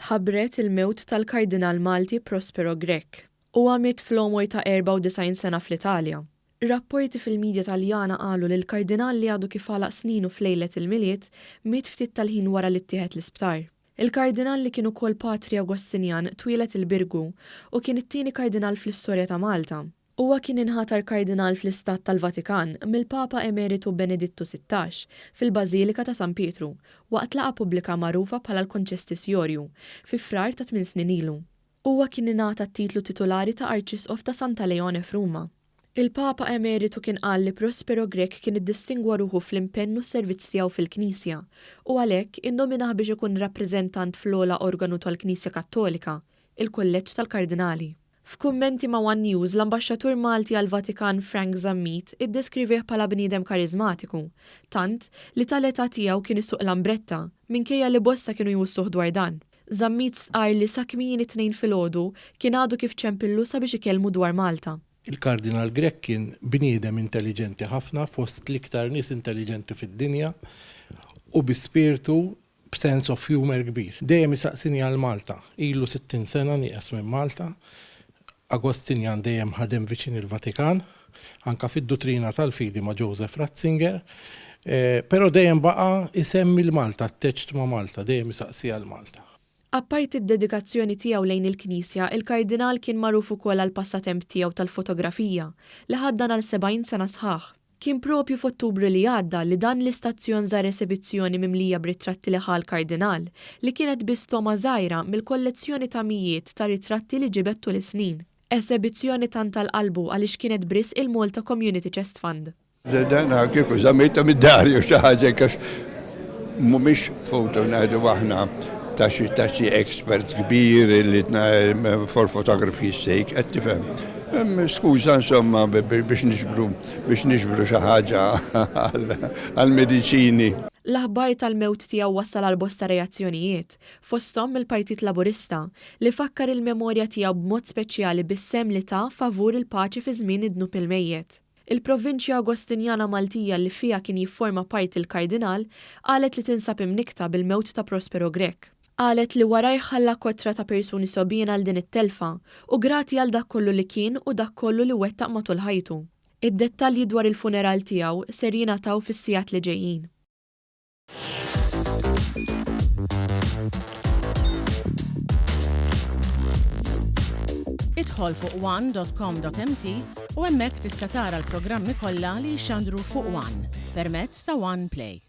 Tħabbret il-mewt tal-Kardinal Malti Prospero Grech. Huwa miet fl-għomor ta' 94 sena fl-Italja. Rapporti fil-midja Taljana qalu li l-Kardinal li għadu kif għalaq sninu f'lejlet il-Milied miet ftit tal-ħin wara li ttieħed l-isptar. Il-Kardinal li kien ukoll Patri Agostinjan twieled il-Birgu u kien it-tieni Kardinal fl-istorja ta' Malta. Huwa kien inħatar Kardinal fl-Istat tal-Vatikan mill-Papa Emeritu Benedittu 16 fil-Bażilika ta' San Pietru waqt laqgħa pubblika magħrufa bħala l-Konċestisjorju fi Frar ta' tminn snin ilu. Huwa kien ingħata t-titlu titulari ta' Arċisqof ta' Santa Leone f'Ruma. Il-Papa Emeritu kien qal li Prospero Grech kien iddistingwa ruħu fl-impenn u s-servizz tiegħu fil-Knisja u għalhekk innominah biex ikun rappreżentant fl-ogħla organu tal-Knisja Kattolika, il-Kulleġġ tal-Kardinali. F'kummenti ma' one News, l-Ambaxxatur Malti għall-Vatikan Frank Zammit iddeskrivieh bħala bniedem kariżmatiku, tant, li tal-età tiegħu kien isuq lambretta, minkejja li bosta kienu jwissuh dwar dan. Zammit stqarr li sa kmieni t-Tnejn filgħodu kien għadu kif ċempillu sabiex ikellmu dwar Malta. Il-Kardinal Grech kien bniedem intelliġenti ħafna, fost l-iktar nies intelliġenti fid-dinja u bi spirtu b'sense of humour kbir. Dejjem isaqsini għal Malta. Ilu 60 sena nieqes minn Malta. Agostinjan dejjem ħadem viċin il-Vatikan, anke fid-duttrina tal-fidi ma' Joseph Ratzinger. Però dejjem baqa' jsemmi 'l Malta, attached ma' Malta, dejjem isaqsi għal Malta. Apparti d-dedikazzjoni tiegħu lejn il-Knisja, il-Kardinal kien magħruf ukoll għall-passatemp tiegħu tal-fotografija, li ħaddan għal 70 sena sħaħ. Kien propju f'Ottubru li għadda li dan l-istazzjon żar esebizzjoni mimlija b'ritratti li ħa l-Kardinal, li kienet biss togħma żgħira mill-kollezzjoni ta' mijiet ta' ritratti li ġibed tul is-snin. Esebizzjoni tant għal qalbu għaliex kienet b'risq il-Malta Community Chest Fund. Dan kieku żammejtha mid-dar jew xi ħaġa hekk għax mhumiex foto ngħidu aħna ta' xi ta' xi expert kbir li for photography's sake, qed tifhem. Skuża insomma biex niġbru biex niġbru xi ħaġa għall-mediċini. L-aħbar tal-mewt tiegħu wassal għal bosta reazzjonijiet, fosthom mill-Partit Laburista, li fakkar il-memorja tiegħu b'mod speċjali bis-sehem li ta favur il-paċi fi żmien id-dnub il-mejjet. Il-Provinċja Agostinjana Maltija li fiha kien jifforma parti l-Kardinal qalet li tinsab imnikkta bil-mewt ta' Prospero Grech. Qalet li warajh ħalla kotra ta' persuni sogħbien għal din it-telfa u grati għal dak kollu li kien u dak kollu li wettaq matul ħajtu. Id-dettalji dwar il-funeral tiegħu ser jingħataw fis-sigħat li ġejjin. Idħol fuq one.com.mt u hemmhekk tista' tara l-programmi kollha li jixxandru fuq One permezz ta' One Play.